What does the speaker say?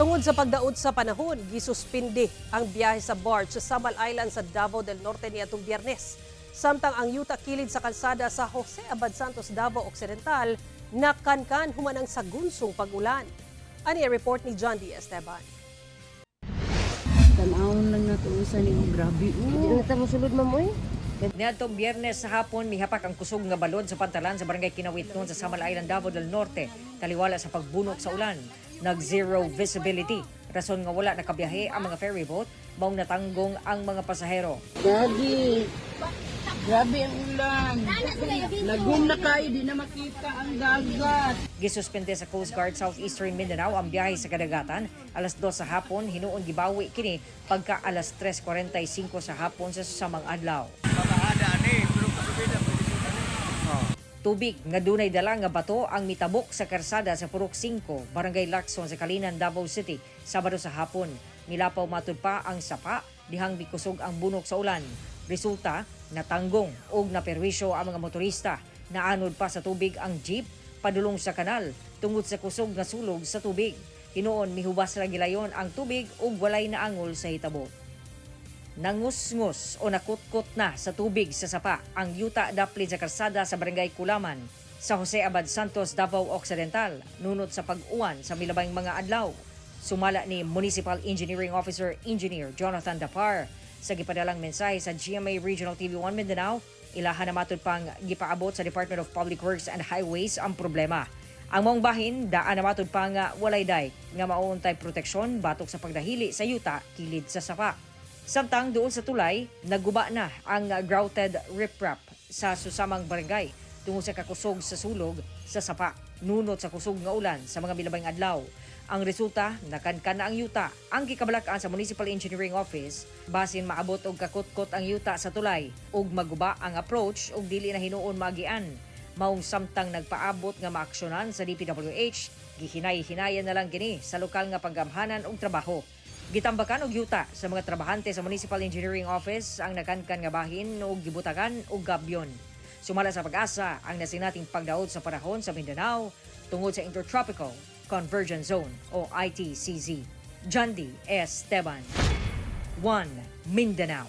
Tungod sa pagdaot sa panahon, gisuspindi ang biyahe sa barge sa Samal Island sa Davao del Norte niadtong Biyernes. Samtang ang yuta kilid sa kalsada sa Jose Abad Santos, Davao Occidental, nakankan human ang sagunsong pag-ulan. Ani ang report ni John D. Esteban. Tan-awon lang nato unsa ni, oh, grabe Di oh. na ta mosulod, ma'am, oy. Niadtong Biyernes sa hapon, mihapak ang kusog nga balod sa pantalan sa Barangay Kinawitnon sa Samal Island, Davao del Norte, taliwala sa pagbunok sa ulan. Nag-zero visibility. Rason nga wala nakabiyahe ang mga ferry boat, maong natanggong ang mga pasahero. Gagi. Grabe ang ulan. Lagom na kayo, di na makita ang dagat. Gisuspende sa Coast Guard Southeastern Mindanao ang biyahe sa kadagatan alas 2 sa hapon, hinuon gibawi kini pagka alas 3:45 sa hapon sa susamang adlaw. Tubig nga dunay dala nga bato ang mitabok sa karsada sa Purok 5, Barangay Lacson sa Calinan, Davao City, Sabado sa hapon. Milapaw matud pa ang sapa dihang mikusog ang bunok sa ulan. Resulta, natanggong og naperwisyo ang mga motorista. Naanod pa sa tubig ang jeep padulong sa kanal tungod sa kusog nga sulog sa tubig. Hinuon mihubas ra gilayon ang tubig ug walay naangol sa hitabo. Nangusngus o nakutkot na sa tubig sa sapa ang yuta daplin sa karsada sa Barangay Kulaman sa Jose Abad Santos, Davao Occidental, nunot sa pag-uwan sa milabayng mga adlaw. Sumala ni Municipal Engineering Officer Engineer Jonathan Dapar sa gipadalang mensahe sa GMA Regional TV 1 Mindanao, ilaha na matud pang gipaabot sa Department of Public Works and Highways ang problema. Ang maong bahin, daan na matud pa nga walay dike nga mauuntay proteksyon batok sa pagdahili sa yuta kilid sa sapa. Samtang doon sa tulay, naguba na ang grouted riprap sa susamang barangay tungod sa kakusog sa sulog sa sapa. Nunot sa kusog nga ulan sa mga milabayng adlaw. Ang resulta, nakankan na ang yuta. Ang gikabalak-an sa Municipal Engineering Office, basin maabot og kakutkot ang yuta sa tulay ug maguba ang approach ug dili na hinuon maagian. Maong samtang nagpaabot nga maaksyonan sa DPWH, gihinay-hinayan na lang kini sa lokal nga panggamhanan og trabaho. Gitambakan og yuta sa mga trabahante sa Municipal Engineering Office ang nakankan nga bahin ug gibutakan og gabyon. Sumala sa PAGASA ang nasinating pagdaot sa panahon sa Mindanao tungod sa Intertropical Convergence Zone o ITCZ. Jandy Esteban, 1 Mindanao.